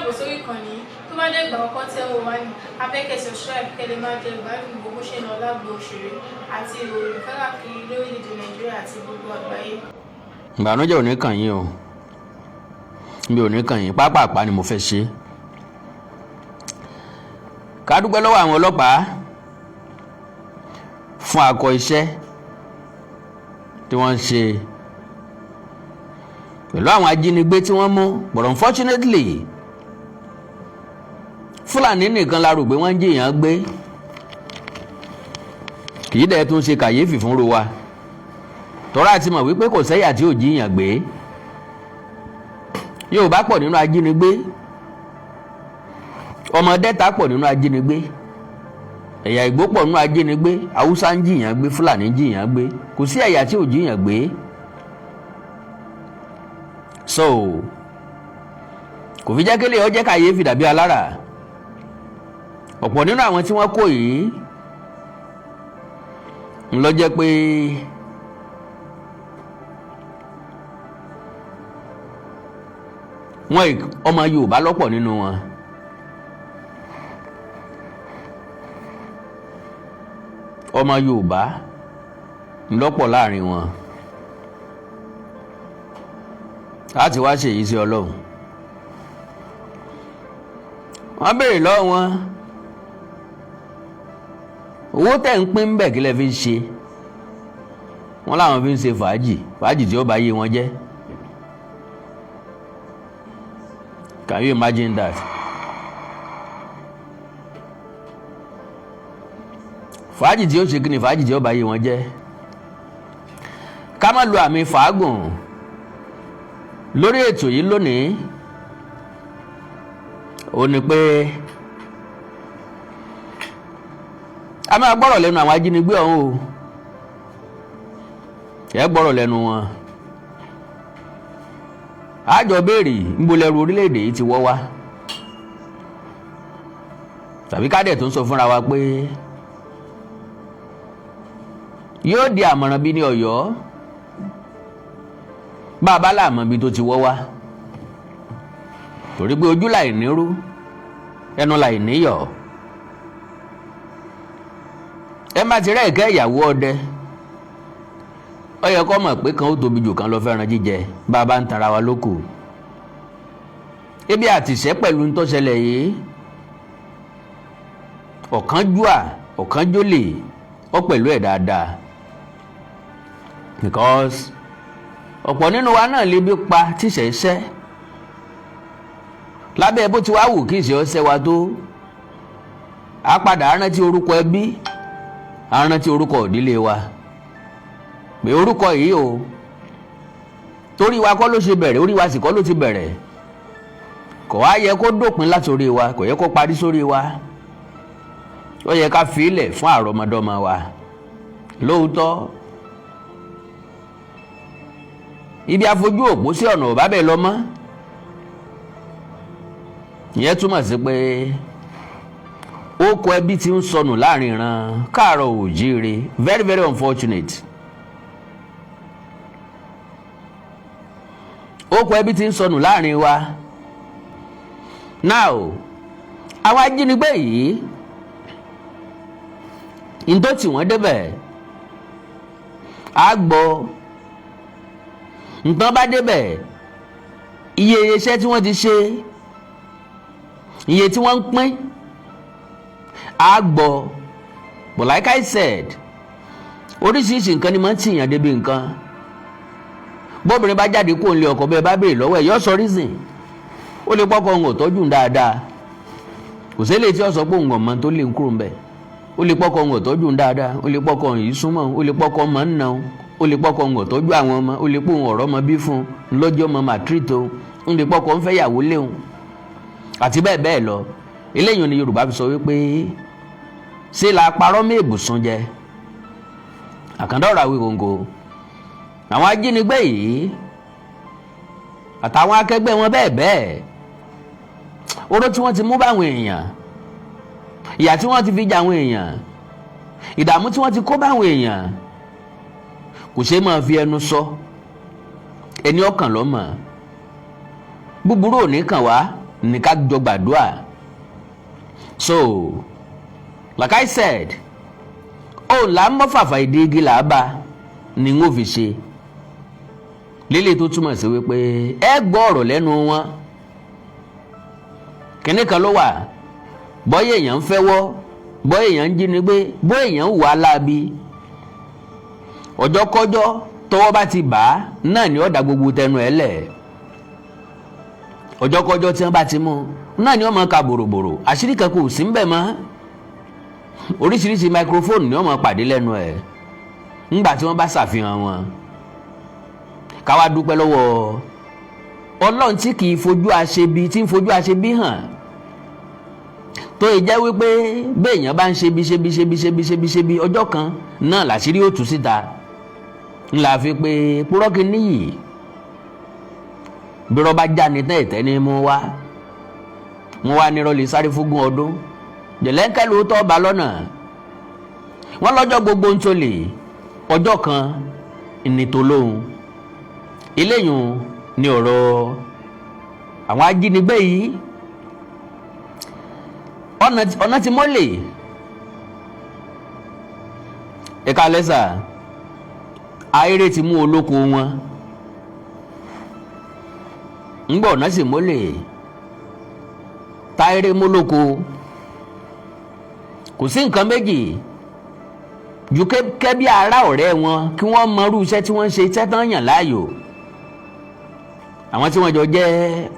Káàbọ̀ sórí ìkànnì yìí. Tó bá jẹ́ ìgbà àkọ́kọ́ tẹ́ wò wá ní, a fẹ́ kẹ́ subscribe kẹ́ lè máa jẹ ìgbádùn gbogbo ṣe ń lọ lágbo òṣèré àti ìròyìn káàkiri lórílẹ̀‐èdè Nàìjíríà àti gbogbo àgbáyé. Ìbànújẹ́ ò ní kàn yín o, mi ò ní kàn yín. Pápápá ni mo fẹ́ ṣe. Ká dúpẹ́ lọ́wọ́ àwọn ọlọ́pàá fún akọ iṣẹ́ tí wọ́n ń ṣe pẹ̀lú àwọn ajínigbé tí wọ́n mú. But unfortunately, Fúlàní nìkan la rò pé wọ́n ń jìyàn gbé. Kì í dẹ̀ tún ṣe kàyéfì fúnru wa, tọ́ra ti mọ̀ wípé kò sẹ́yà tí ò jíyàn gbé. Yorùbá pọ̀ nínú ajínigbé, ọmọ Delta pọ̀ nínú ajínigbé, ẹ̀yà Ìgbò pọ̀ nínú ajínigbé, Haúsá ń jìyàn gbé, Fúlàní ń jìyàn gbé. Kò sí ẹ̀yà tí ò jíyàn gbé. So kò fi jẹ́ kélé ọjẹ́ kàyéfì dàbí alára. Ọ̀pọ̀ nínú àwọn tí wọ́n kó yìí ń lọ jẹ́ pé wọ́n ọmọ Yorùbá lọ́pọ̀ nínú wọn. Ọmọ Yorùbá lọ́pọ̀ láàrin wọn. Láti wá ṣèyí sí Ọlọ́run, wọ́n béèrè lọ́wọ́ wọn, owó tẹ̀ ń pín bẹ́ẹ̀, kí lẹ fi ń ṣe? Wọ́n láwọn fi ń ṣe fàájì, fàájì tí ó bá yé wọn jẹ́. Can you imagine that? Fàájì tí ó ṣe kí ni? Fàájì tí ó bá yé wọn jẹ́. Ká má lo àmì fàágùn lórí ètò yìí lónìí. Ó ní pé a máa gbọ́rọ̀ lẹ́nu àwọn ajínigbé ọ̀hún o. Ẹ gbọ́rọ̀ lẹ́nu wọn. Àjọ béèrè ńbo lẹ́rù orílẹ̀-èdè yìí ti wọ́ wá, tàbí kádẹ̀ tó ń sọ fúnra wa pé yóò di àmọ̀ràn bí ní Ọ̀yọ́ bá a bá láàmọ́ bí tó ti wọ́ wá, torí pé ojú láì nírú, ẹnu láì níyọ̀. Ẹ má ti rẹ́ ìkẹ́ ìyàwó ọdẹ, ó yẹ kó mọ̀ pé kan ó tóbi jù kan lọ fẹ́ràn jíjẹ. Bá a bá ń tara wa lóko, ebi àtìṣẹ́ pẹ̀lú ń tó ṣẹlẹ̀ yìí, ọ̀kánjúà, ọ̀kánjólè ó pẹ̀lú ẹ̀ dáadáa, because ọ̀pọ̀ nínú wa náà lè bí pa tíṣẹ̀ iṣẹ́ lábẹ́ bó ti wá wù kí ìṣe ọṣẹ́ wa tó. A padà rántí orúkọ ẹbí, a rántí orúkọ ìdílé wa, pé orúkọ yìí o, torí wa kọ́ ló ṣe bẹ̀rẹ̀, orí wa sì kọ́ ló ti bẹ̀rẹ̀. Kò wá yẹ kó dópin láti orí wa, kò yẹ kó parí sórí wa. Ó yẹ ká fi ilẹ̀ fún àrọ́mọdọ́mọ wa. Lóòótọ́, ibi afojú òpó sí ọ̀nà ò bá bẹ́ẹ̀ lọ mọ́. Ìyẹn túmọ̀ sí pé ó kọ ẹbí tí ń sọnù láàrin ìran káàárọ̀ òjíire. Very, very unfortunate. Ó kọ ẹbí tí ń sọnù láàrin wa. Now, àwọn ajínigbé yìí n tó tì wọ́n débẹ̀, á gbọ́ nǹkan bá débẹ̀, iye iṣẹ́ tí wọ́n ti ṣe, iye tí wọ́n ń pín, á gbọ́. But like I said, oríṣiríṣi nǹkan ni máa ń tìyàn débi nǹkan. Bóbìnrin bá jáde kó ń lé ọkọ, bẹ́ẹ̀ bá béèrè lọ́wọ́ ẹ̀, yọ sọ reason. Ó lè pọ́kọ òun ò tọ́jú dáadáa. Kò sí eléyìí tí ó sọ pé òun ọ̀mọ tó lè ń kúrò ń bẹ̀. Ó lè pọ́kọ òun ò tọ́jú dáadáa, ó lè pọ́kọ òun yìí súnmọ́, ó lè pọ́kọ ọmọ ń nà, ó lè pọ́kọ òun ò tọ́jú àwọn ọmọ, ó lè pọ́ òun ọ̀rọ̀ ọmọ bí fún un lọ́jọ́ ọmọ màtírìtò, ó lè pọ́kọ ń fẹ́ yàwó léun, àti bẹ́ẹ̀ bẹ́ẹ̀ lọ. Eléyìí ni Yorùbá fi sọ wípé ṣé la parọ́ mọ́ èbùsùn jẹ. Àkàndá ọ̀rọ̀ Àwíkòǹkò, àwọn ajínigbé yìí àtàwọn akẹgbẹ́ wọn bẹ́ẹ̀ bẹ́ẹ̀, oró tí wọ́n ti mú báwọn èèyàn, ìyà tí wọ́n ti fi jẹ àwọn èèyàn, ìdààmú tí wọ́n ti kó báwọn èèyàn, kò ṣeé máa fi ẹnu sọ. Ẹni ọkàn lọ́mọ búburú ò ní kàn wá. Ní ká jọ gbàdúrà. So like I said, ó là ń mọ́ fàfà ìdí igi là á bá ni n ó fi ṣe lílé, tó túmọ̀ sí wípé ẹ gbọ́ ọ̀rọ̀ lẹ́nu wọn. Kínní kan ló wà, bọ́yá èèyàn ń fẹ́wọ́, bọ́yá èèyàn ń jínigbé, bọ́yá èèyàn ń wà láabi, ọjọ́kọ́jọ́ tọwọ́ bá ti bà á náà ni ó dá gbogbo tẹnu ẹ̀ lẹ̀. Ọjọ́kọ́jọ́ tí wọ́n bá ti mú náà ni wọ́n máa ka bòròbòrò, àṣírí kan kò sí ń bẹ̀ mọ́. Oríṣiríṣi microphone ni wọ́n máa pàdé lẹ́nu ẹ̀ ńgbà tí wọ́n bá ṣàfihàn wọn. Káwá dúpẹ́ lọ́wọ́ Ọlọ́run tí kì í fojú aṣebi, tí ń fojú aṣebi hàn, tó yẹ jẹ́ wípé béèyàn bá ń ṣe bí ṣe bí ṣe bí ṣe bí ṣe bí ṣe bí, ọjọ́ kan náà làṣírí ó tú síta. Ńlá fi pé púrọ́kì níyì bí rọ́bà já ní tán, ìtẹ́ ní mú wá. Wọ́n wá nírọ́ lè sáré fógún ọdún, jẹ̀lẹ́ńkẹ́ ló tọ́ ba lọ́nà. Wọ́n lọ́jọ́ gbogbo ń tó lè ọjọ́ kan ìnìtòlóhùn. Eléyìí ni ọ̀rọ̀ àwọn ajínigbé yìí. Ọ̀nà tí mọ́lẹ̀ ẹ̀ka lẹ́sà ayére ti mú olóko wọn ńgbọ̀, ọ̀nà sì mọ́lẹ̀ táyéré mólóko. Kò sí nǹkan méjì ju kẹ́bí ará ọ̀rẹ́ wọn kí wọ́n mọrú iṣẹ́ tí wọ́n ń ṣe, iṣẹ́ tán yàn láàyò, àwọn tí wọ́n jọ jẹ́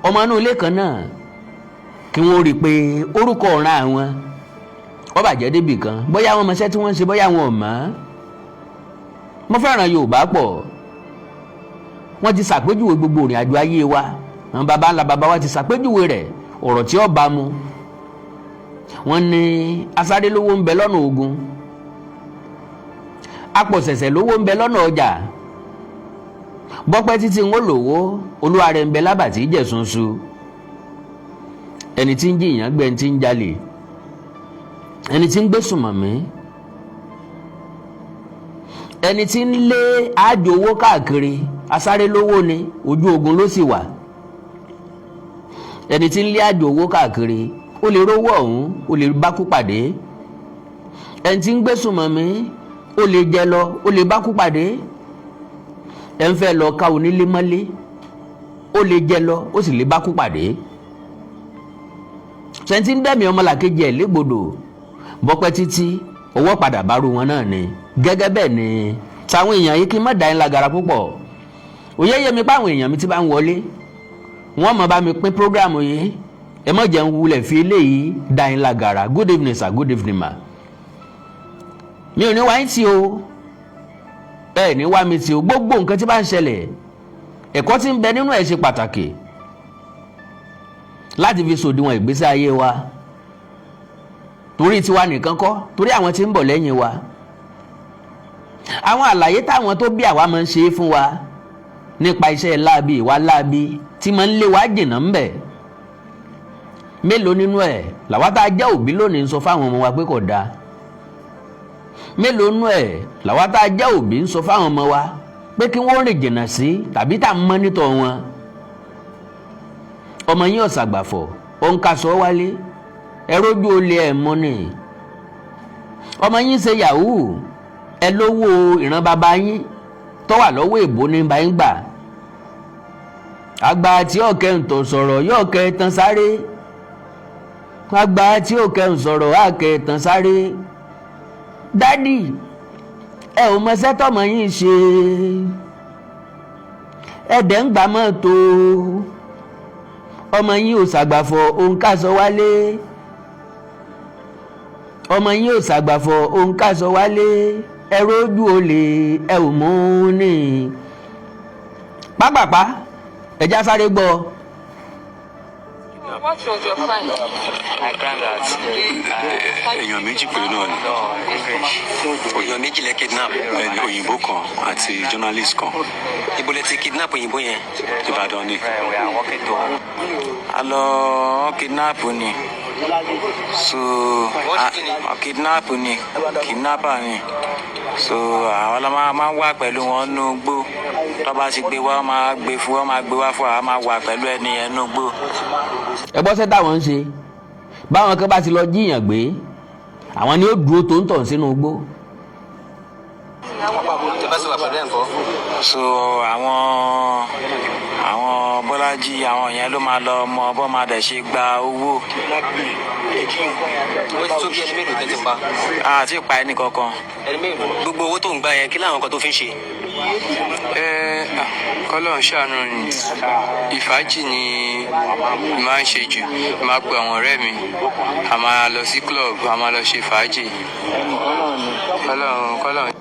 ọmọ inú ilé kan náà, kí wọ́n rí i pé orúkọ ọ̀ràn àwọn wọ́n bàjẹ́ débì kan. Bóyá wọ́n mọṣẹ́ tí wọ́n ń ṣe, bóyá wọn ò mọ̀. Mo fẹ́ràn Yorùbá pọ̀. Wọ́n ti ṣàpèjúwe gbogbo ìrìn àjò ayé wa. Àwọn baba ńlá baba wa ti ṣàpèjúwe rẹ̀, ọ̀rọ̀ tí ó bá mu. Wọ́n ní asáré lówó ń bẹ lọ́nà ogun, apọ̀sẹ̀sẹ̀ lówó ń bẹ lọ́nà ọjà, bọ́pẹ́ títí ń ó lòwó, olúwa rẹ̀ ń bẹ lábàtí jẹ̀sùnsù. Ẹni tí ń jìyàn gbẹ, ẹni tí ń jalè, ẹni tí ń gbé sùmọ̀mí, ẹni tí ń lé àjò owó káàkiri, asáré lówó ni, ojú ogun ló sì wà. Ẹni tí ń lé àjò owó káàkiri, ó lè rówó ọ̀hún, ó lè bá kú pàdé. Ẹni tí ń gbé sùmọ̀mí, ó lè jẹ lọ, ó lè bá kú pàdé. Ẹ ń fẹ́ lọ ká onílé mọ́lé, ó lè jẹ lọ, ó sì lè bá kú pàdé. Sẹ́ńtì ń dẹ̀mí ọmọlàkejì ẹ̀ légbodò, bọ́pẹ́ títí owó padà bá ru wọn náà ni. Gẹ́gẹ́ bẹ́ẹ̀ ni táwọn èèyàn yìí. Kí n má dá yín lágara púpọ̀, òye yé mi pé àwọn èèyàn mi ti bá ń wọlé, wọ́n mọ̀ bá mi pín program yìí. Ẹ má jẹ́ ń wulẹ̀ fi eléyìí dá yín lágara. Good evening sir, good evening ma. Mi ò ní wáyé tí o, ẹ ní wá mi tí o. Gbogbo nǹkan tí bá ń ṣẹlẹ̀, ẹ̀kọ́ tí ń bẹ nínú ẹ̀ ṣe pàtàkì láti fi sòdiwọ̀n ìgbésí ayé wa, torí tiwa nìkan kọ́, torí àwọn tí ń bọ̀ lẹ́yìn wa. Àwọn àlàyé táwọn tó bí àwa máa ń ṣe é fún wa nípa iṣẹ́ láabi, ìwà láabi tí máa ń lé wa jìnnà ń bẹ̀, mélòó nínú ẹ̀ làwa tá a jẹ́ òbí lónìí ń sọ fáwọn ọmọ wa pé kò dáa? Mélòó nínú ẹ̀ làwa tá a jẹ́ òbí ń sọ fáwọn ọmọ wa pé kí wọ́n rìn jìnnà sí, tàbí tá a mọ́nítọ̀ wọn? Ọmọ yín ọ̀sàgbàfọ̀, ó ń kaṣọ wálé, ẹ rójú olè ẹ̀ mọ́ ni. Ọmọ yín ṣe yahoo, ẹ lówó ìran bàbá yín tó wà lọ́wọ́ èbó ní bá yín gbà. Àgbà tí ọ̀kẹ́ ń tọ̀ sọ̀rọ̀ yóò kẹ́ tán sáré. Àgbà tí ọ̀kẹ́ ń sọ̀rọ̀ àkẹ́ tán sáré. Daddy, ẹ ò mọṣẹ́ tọmọ yín ṣe, ẹ dẹ̀ ń gbà mọ́tò. Ọmọ yín ò ṣàgbàfọ̀, òun kàṣọ wálé. Ọmọ yín ò ṣàgbàfọ̀, òun kàṣọ wálé, ẹ rójú olè, ẹ ò mú ní. Pápápá, ẹja sáré gbọ́. What was your crime? My crime that Èèyàn méjì péré náà ni. Èèyàn méjì lẹ kidnap? Ẹni òyìnbó kan àti journalist kan. Ibo lẹ ti kidnap òyìnbó yẹn? Ìbàdàn ni. We are working to. A lọ kidnap ni, so Wọ́n ti kí ni? Kidnap ni, kidnapper ni. So àwọn la máa ń wà pẹ̀lú wọn nínú igbó. Tó bá ti gbé wá, wọ́n máa gbé fún, wọ́n máa gbé wá fún wa, a máa wà pẹ̀lú ẹni yẹn nínú igbó. Ẹ gbọ́ sẹ́ táwọn ń ṣe, báwọn kan bá ti lọ jíyàn gbé, àwọn ni ó dúró tó ń tọ̀ sínú igbó. Tẹ bá sì wà pẹ̀lú ẹ̀ ńkọ́? So àwọn Bọ́lájí, àwọn yẹn ló máa lọ mọ bọ́ máa dẹ̀ ṣe gba owó. Ó ti tó bí ẹni mélòó tẹ́ ti pa? Àti pa ẹnì kankan. Ẹni mélòó? Gbogbo owó tó ń gbà yẹn, kí láwọn nǹkan tó fi ń ṣe? Ẹ kọ́lọ́run ṣàánú ni. Ìfàájì ni máa ń ṣe jù. Máa pe àwọn ọ̀rẹ́ mi, a máa lọ sí club, a máa lọ ṣe fàájì. Kọ́lọ́run, kọ́lọ́run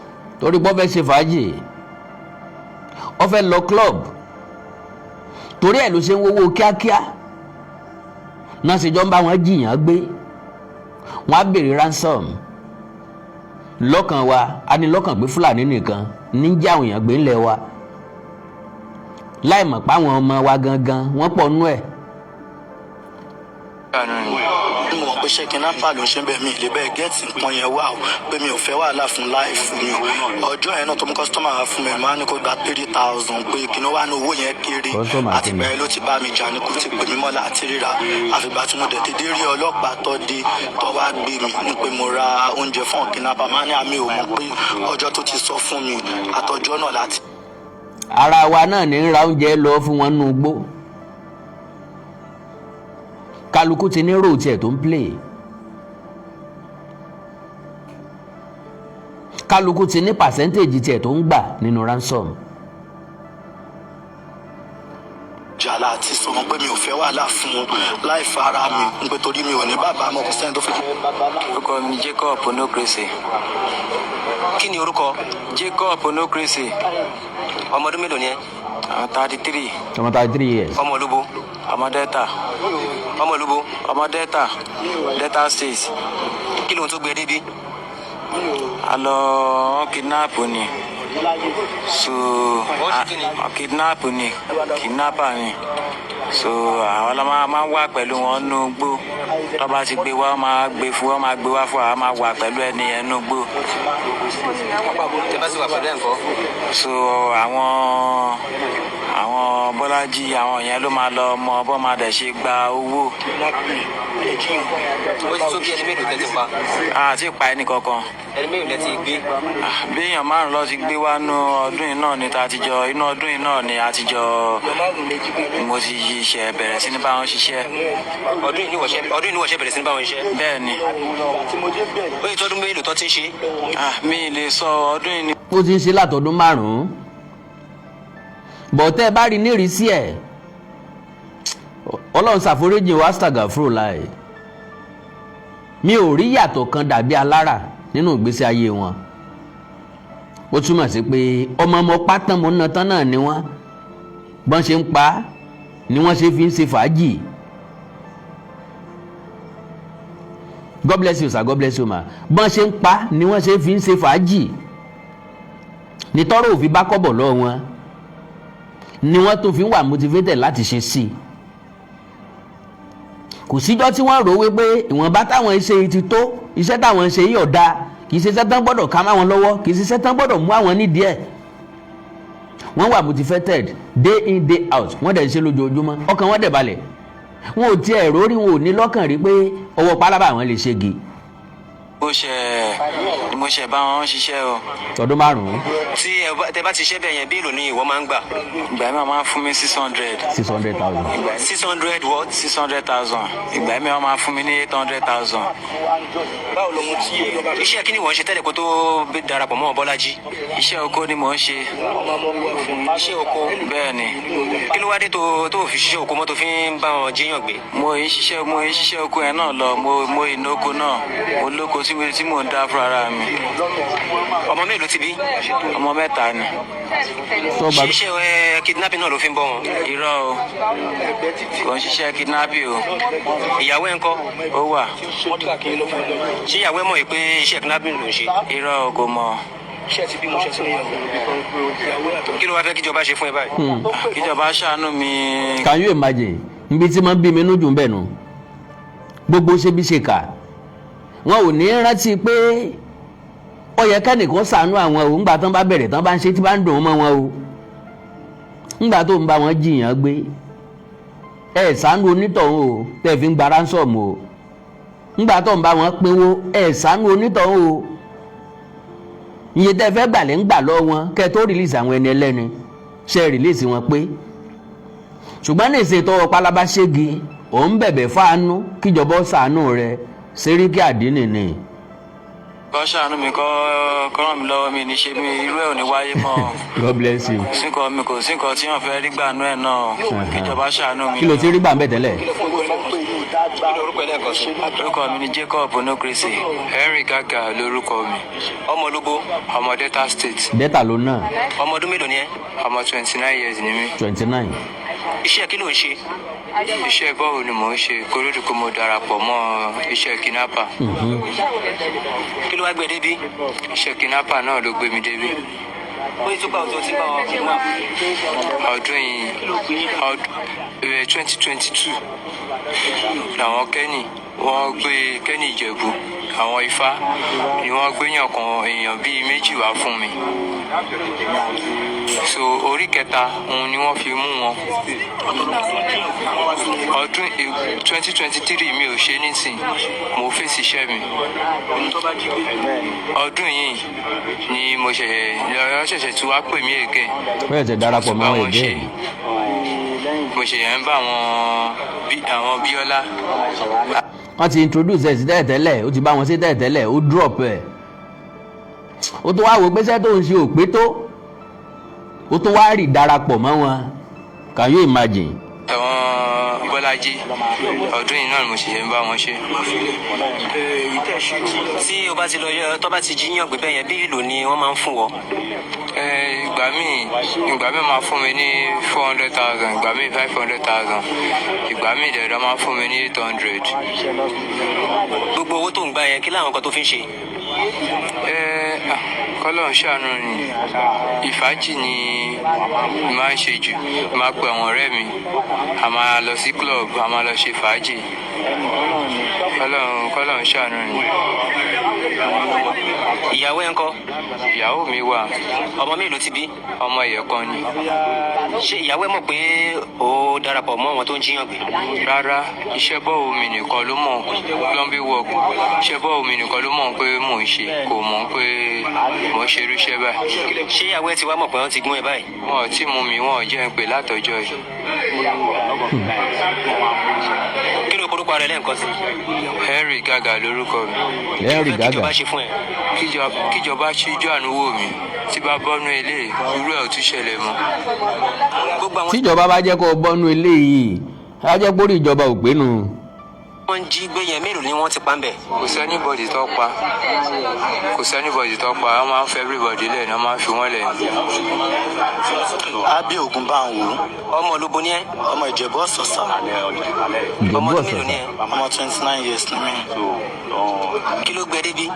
Torí pé ó fẹ́ ṣe fàájì, ó fẹ́ lọ club, torí ẹ̀ ló ṣe ń wówó kíákíá náà ṣe jọ ń bá wọn jìyàn gbé. Wọn á béèrè ransom. Lọ́kàn wa, a ní lọ́kàn pé Fúlàní nìkan ní ń jẹ́ àwọn èèyàn gbé ńlẹ̀ wa, láì mọ̀ pé àwọn ọmọ wa gangan wọ́n pọ̀ nú ẹ̀. Ṣàánú ni. Mo mọ̀ pé ṣé kidnapper ló ń ṣe bẹ́ẹ̀, mi lè bẹ́ẹ̀ get nǹkan yẹn wá o, pé mi ò fẹ́ wàhálà fún life mi o. Ọjọ́ yẹn náà tó mú customer wá fún mi, máa ní kó gba 3,000, pé kí ni wàá ní owó yẹn kéré. Customer àti kí ni? Bẹ́ẹ̀ ló ti bá mi jà ní kò ti pè mí mọ́ láti ríra, àfìgbà tí mo dẹ̀ dédé rí ọlọ́pàá tó dé, tó wá gbé mi ní pé mo ra oúnjẹ fún kidnapper. Máa ní àmì ò mọ̀ pé ọjọ́ tó ti sọ fún mi àtọjọ́ náà láti Ara wa náà ní ń ra oúnjẹ lọ fún wọn nínú igbó. Kálukú ti ní role tiẹ̀ tó ń play, kálukú ti ní percentage tiẹ̀ tó ń gbà nínú ransom. Jà láti sọ wọn pé mi ò fẹ́ wàhálà fún láì fara mi n pé torí mi ò ní bàbá mọ̀, kò sẹ́ni tó fi Orúkọ mi Jacob Onokrese. Kí ni orúkọ? Jacob Onokrese. Ọmọ ọdún mélòó ni ẹ? 33. Ọmọ 33 years. Ọmọ olúbo? Ọmọ Delta. Ọmọ olúbo? Ọmọ Delta, Delta State. Kí lóhun tó gbé ẹ débi? A lọ, wọ́n kidnap ni. So Wọ́n ṣe kí ni? Kidnap ni, kidnapper ni. So àwọn la máa wà pẹ̀lú wọn nínú igbó. Tó bá ti gbé wá, wọ́n máa gbé fún, wọ́n máa gbé wá fún wa, a máa wà pẹ̀lú ẹni yẹn nínú igbó. Tẹ bá sì wà pẹ̀lú ẹ̀ ńkọ́? So àwọn Bọ́lájí, àwọn yẹn ló máa lọ mọ bọ́ máa dẹ̀ ṣe gba owó. Ó ti tó bí ẹni mélòó tẹ́ ti pa? Àti pa ẹnì kankan. Ẹni mélòó lẹ ti gbé? Ah, bí èèyàn márùn lọ ti gbé wá nú ọdún yìí náà ni tá a ti jọ, inú ọdún yìí náà ni a ti jọ, mo ti yí iṣẹ́ bẹ̀rẹ̀ sí ní bá wọn ṣiṣẹ́. Ọdún yìí ni wọ́n ṣe bẹ̀rẹ̀ sí ní bá wọn ṣiṣẹ́? Bẹ́ẹ̀ ni. Ó ti tọ́dún mélòó tó ti ń ṣe? Ah, mi ì lè sọ ọdún yìí ni. Ó ti ń ṣe látọdún 5, bọ̀tẹ́ bá rí nírìísí ẹ̀, Ọlọ́run ṣàforíjì wa, stagafro láì mi ò rí yàtọ̀ kan dàbí alára nínú ìgbésí ayé wọn. Ó túmọ̀ sí pé ọmọ ọmọ pátán mo ná tán náà ni wọ́n. Bọ́n ṣe ń pa á ni wọ́n ṣe fi ń ṣe fàájì. God bless you, sir. God bless you, ma. Bọ́n ṣe ń pa ni wọ́n ṣe fi ń ṣe fàájì, ní tọ́rọ̀ òfin bá kọ́bọ̀ lọ́wọ́ wọn ni wọ́n tún fi ń wà motivated láti ṣe sí i. Kò síjọ́ tí wọ́n rò wípé ìwọ̀nba táwọn ṣe ti tó. Iṣẹ́ táwọn ṣe yìí ọ̀dà, kì í ṣe iṣẹ́ tán gbọ́dọ̀ ká máwọn lọ́wọ́, kì í ṣe iṣẹ́ tán gbọ́dọ̀ mú àwọn nídìí ẹ̀. Wọ́n wà motivated day in, day out. Wọ́n dẹ̀ ń ṣe lójoojúmọ́, ọkàn wọn dẹ̀ balẹ̀. Wọn ò tiẹ̀ rórí, wọn ò ní lọ́kàn rí pé ọwọ́ pálábà àwọn lè ṣégi. Mo ṣe bá wọn ṣiṣẹ́ o. Ọdún 5. Tí tẹ bá ti ṣe bẹ́ẹ̀ yẹn, bí èlò ni ìwọ máa ń gbà? Ìgbà mi, wọ́n máa ń fún mi 600. 600,000. 600 what? 600,000. Ìgbà mi, wọ́n máa fún mi ní 800,000. Iṣẹ́ kí ni wọ́n ṣe tẹ́lẹ̀ kó tó darapọ̀ mọ́ Bọ́lájí? Iṣẹ́ oko ni mò ń ṣe. Iṣẹ́ oko? Bẹ́ẹ̀ ni. Kí ló wá dé tó fi ṣiṣẹ́ oko mọ́, tó fi ń bá wọn jíyàn gbé? Mo ń ṣiṣẹ́ oko yẹn náà lọ. Mo ìnóko náà, mo lóko tí mò ń dá fúnra ara mi. Ọmọ mélòó ti bí? Ọmọ mẹ́ta ni. Tó Ṣé bá iṣẹ́ kidnapping náà ló fi ń bọ́ wọn? Irọ́ o, kò ń ṣiṣẹ́ kidnapping o. Ìyàwó ẹ̀ ń kọ́? Ó wà. Ṣé ìyàwó ẹ̀ mọ̀ yìí pé iṣẹ́ kidnapping ló ń ṣe? Irọ́ o, kò mọ̀. Kí ló wá fẹ́ kíjọba ṣe fún ẹ báyìí? Kíjọba ṣàánú mi. Can you imagine? Nbi tí máa ń bí mi inú jù ń bẹ̀ nù, gbogbo ṣe bí ṣe kà, wọn ò ní rántí pé ó yẹ kẹ́nìkan ṣàánú àwọn òun gbà tán bá bẹ̀rẹ̀ tán bá ń ṣe tí bá ń dùn mọ́ wọn o. Ńgbà tó ń bá wọn jiyàn gbé, ẹ ṣàánú onítọ̀hún o, tẹ́ fi ń gba ransom o. Ńgbà tó ń bá wọn pínwó, ẹ ṣàánú onítọ̀hún o. Iye tẹ́ fẹ́ gbà lẹ́ ń gbà lọ́wọ́ wọn kẹ́ ẹ tó release àwọn ẹni ẹlẹ́ni. Ṣe release wọn pé? Ṣùgbọ́n ní ìṣètò pálábá ṣégi, òun bẹ̀bẹ̀ fáánú kíjọba ó ṣàánú rẹ̀. Sẹ́ríkì àdínì ni. Kọ́ ṣàánú mi, kọ́ ràn mí lọ́wọ́. Mi ní ṣe mi, irú ẹ̀ ò ní wáyé mọ́. God bless you. Kò sí nǹkan mi, kò sí nǹkan tí wọ́n fẹ́ rí gbà nú ẹ̀ náà. Kíjọba ṣàánú mi. Kí ló ti rí gbà ń bẹ̀ tẹ́lẹ̀? Orúkọ mi ni Jacob Onukrese. Henry Gaga lórúkọ mi. Ọmọ ológo? Ọmọ Delta State. Delta ló náà. Ọmọ ọdún mélòó ni ẹ? Ọmọ 29 years ni mí. 29. Iṣẹ́ kí ló ń ṣe? Iṣẹ́ bọ́ọ̀lù ni mò ń ṣe kó lódì kó mo darapọ̀ mọ́ iṣẹ́ kidnapper. Kí ló wá gbé débi? Iṣẹ́ kidnapper náà ló gbé mi débi. Ó yẹ tó gbà tó ti bá wọn kidnap? Ọdún yìí, 2022, làwọn Kẹ́nì wọ́n gbé Kẹ́nì Ìjẹ̀bú, àwọn Ifá ni wọ́n gbé yàn kan, èèyàn bíi méjì wá fún mi. So orí kẹta òun ni wọ́n fi mú wọn. Ọdún 2023 mi ò ṣe nísìn, mo fèsì iṣẹ́ mi. Ọdún yìí ni mo ṣẹ̀ṣẹ̀ lọ́ọ́ ṣẹ̀ṣẹ̀ tí wàá pè mí again. Ó yẹ ti darapọ̀ mọ́ bá wọn ṣe. again. Mo ṣẹ̀ṣẹ̀ ń bá àwọn Bíọ́lá. Wọ́n ti introduce ẹ̀ sí tẹ́lẹ̀tẹ́lẹ̀, ó ti bá wọn sí tẹ́lẹ̀tẹ́lẹ̀, ó drop ẹ̀, ó tó wá wò pé iṣẹ́ tó ń ṣe ò pé tó, ó tó wá rí darapọ̀ mọ́ wọn. Can you imagine? Àwọn Bọ́lájí, ọdún yìí náà ni mo ṣẹ̀ṣẹ̀ ń bá wọn ṣe. Tí o bá ti lọ yọ, tó bá ti jíyàn gbé bẹ́ẹ̀ yẹn, bí ìlò ni wọ́n máa ń fún wọ? Ẹ, ìgbà míì máa fún mi ní 400,000, ìgbà míì 500,000, ìgbà míì dẹ̀rọ máa fún mi ní 800. Gbogbo owó tó ń gbà yẹn, kí láwọn nǹkan tó fi ń ṣe? Ẹ, kọ́lọ́run ṣàánú ni. Ìfàájì ni máa ń ṣe jù. Máa pe àwọn ọ̀rẹ́ mi, a máa lọ sí club, a máa lọ ṣe fàájì. Kọ́lọ́run ṣàánú ni. Ìyàwó ẹ̀ ń kọ́? Ìyàwó mi wà. Ọmọ mélòó ti bí? Ọmọ ẹ̀yọ̀ kan ni. Ṣé ìyàwó ẹ̀ mọ̀ pé o darapọ̀ mọ́ àwọn tó ń jíyàn gbé? Rárá, iṣẹ́ bọ́ọ̀ mi nìkan ló mọ̀, plumbing work. Iṣẹ́ bọ́ọ̀ mi nìkan ló mọ̀ pé mò ń ṣe, kò mọ̀ pé mò ń ṣe irú iṣẹ́ báyìí. Ṣé ìyàwó ẹ̀ ti wá mọ̀ pé wọ́n ti gún ẹ báyìí? Wọn ò tí mú mi, wọn ò jẹ́ ń pè látọjọ́ yìí. Kí ló korúkọ rẹ lẹ́ẹ̀kan sí? Henry Gaga lórúkọ mi. Henry Kí Gaga. Kíjọba ṣe fún ẹ? Kíjọba ṣíjú àánú wò mí. Tí bá bọ́nú ilé, irú ẹ̀ ò tún ṣẹlẹ̀ mọ́. Gbogbo àwọn Tíjọba bá jẹ́ kó o bọ́nú eléyìí, á jẹ́ pórí ìjọba ò gbénu. Wọ́n ń jí gbé yẹn, mélòó ni wọ́n ti pa ń bẹ̀? Kò sí anybody tó pa, kò sí anybody tó pa. Wọ́n máa ń fẹ́ everybody lẹ̀ ní, wọ́n máa ń fi wọ́n lẹ̀ ní. Ábí Ògùn bá ń wò ó. Ọmọ olóbo ni ẹ? Ọmọ Ìjẹ̀bú Ọ̀sọ̀sà. Ìjẹ̀bú Ọmọ ọdún mélòó ni Ọ̀sọ̀sà. ẹ? Ọmọ 29 years ni mí. Kí ló gbé ẹ débi?